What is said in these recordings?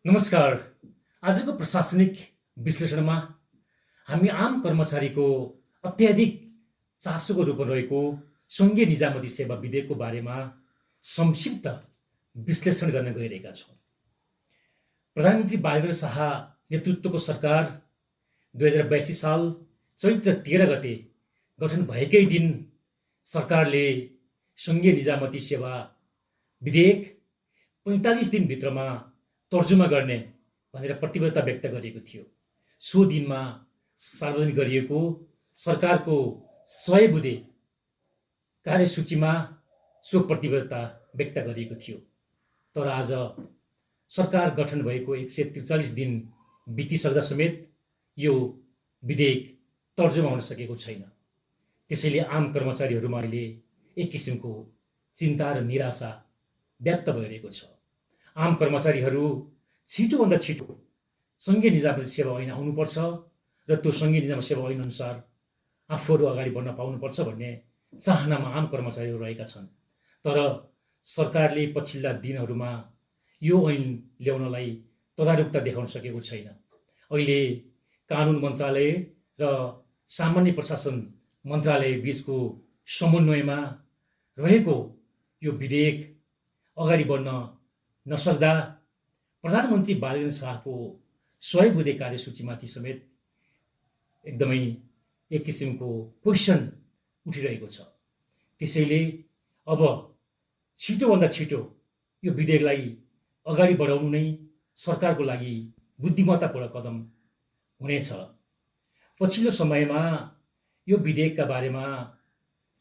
नमस्कार। आजको प्रशासनिक विश्लेषणमा हामी आम कर्मचारीको अत्याधिक चासोको रूपमा रहेको सङ्घीय निजामती सेवा विधेयकको बारेमा संक्षिप्त विश्लेषण गर्न गइरहेका छौँ। प्रधानमन्त्री बालेन्द्र शाह नेतृत्वको सरकार 2082 साल चैत्र 13 गते गठन भएकै दिन सरकारले सङ्घीय निजामती सेवा विधेयक 45 दिनभित्रमा तर्जुमा गर्ने भनेर प्रतिबद्धता व्यक्त गरिएको थियो। सो दिनमा सार्वजनिक गरिएको सरकारको 100 बुँदे कार्यसूचीमा सो प्रतिबद्धता व्यक्त गरिएको थियो। तर आज सरकार गठन भएको 143 दिन बितिसक्दा समेत यो विधेयक तर्जुमा हुन सकेको छैन। त्यसैले आम कर्मचारीहरूमा अहिले एक किसिमको चिन्ता र निराशा व्यक्त भइरहेको छ। आम कर्मचारीहरू छिटोभन्दा छिटो सङ्घीय निजामती सेवा ऐन आउनुपर्छ र त्यो सङ्घीय निजामती सेवा ऐन अनुसार आफूहरू अगाडि बढ्न पाउनुपर्छ भन्ने चाहनामा आम कर्मचारीहरू रहेका छन्। तर सरकारले पछिल्ला दिनहरूमा यो ऐन ल्याउनलाई तदारुकता देखाउन सकेको छैन। अहिले कानुन मन्त्रालय र सामान्य प्रशासन मन्त्रालय बीचको समन्वयमा रहेको यो विधेयक अगाडि बढ्न नसक्दा प्रधानमन्त्री बालेन्द्र शाहको 100 बुँदे कार्यसूचीमाथि समेत एकदमै एक किसिमको क्वेसन उठिरहेको छ। त्यसैले अब छिटोभन्दा छिटो यो विधेयकलाई अगाडि बढाउनु नै सरकारको लागि बुद्धिमत्तापूर्ण कदम हुनेछ। पछिल्लो समयमा यो विधेयकका बारेमा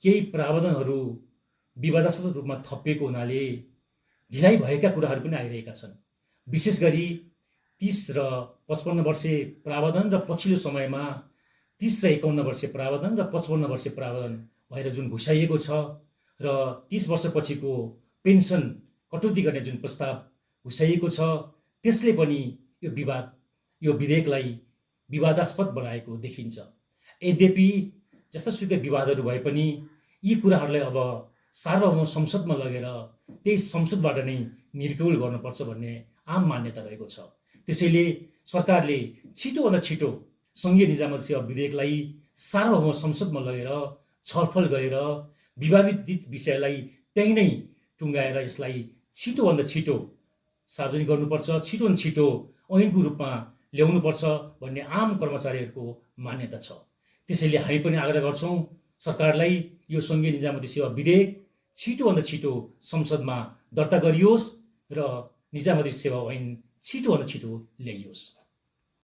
केही प्रावधानहरू विवादास्पद रूपमा थपिएको हुनाले ढिलाइ भएका कुराहरू पनि आइरहेका छन्। विशेष गरी 30 र 55 वर्षे प्रावधान र पछिल्लो समयमा 30 र 51 वर्षे प्रावधान र 55 वर्षे प्रावधान भएर जुन घुसाइएको छ र 30 वर्षपछिको पेन्सन कटौती गर्ने जुन प्रस्ताव घुसाइएको छ त्यसले पनि यो विधेयकलाई विवादास्पद बनाएको देखिन्छ। यद्यपि जस्तासुकै विवादहरू भए पनि यी कुराहरूलाई अब सार्वभौम संसदमा लगेर त्यही संसदबाट नै निर्क्युल गर्नुपर्छ भन्ने आम मान्यता रहेको छ। त्यसैले सरकारले छिटोभन्दा छिटो सङ्घीय निजामती सेवा विधेयकलाई सार्वभौम संसदमा लगेर छलफल गरेर विवादित विषयलाई त्यही नै टुङ्गाएर यसलाई छिटोभन्दा छिटो सार्वजनिक गर्नुपर्छ, छिटोभन्दा छिटो ऐनको रूपमा ल्याउनुपर्छ भन्ने आम कर्मचारीहरूको मान्यता छ। त्यसैले हामी पनि आग्रह गर्छौँ सरकारलाई यो सङ्घीय निजामती सेवा विधेयक छिटोभन्दा छिटो संसदमा दर्ता गरियोस् र निजामती सेवा ऐन छिटोभन्दा छिटो ल्याइयोस्।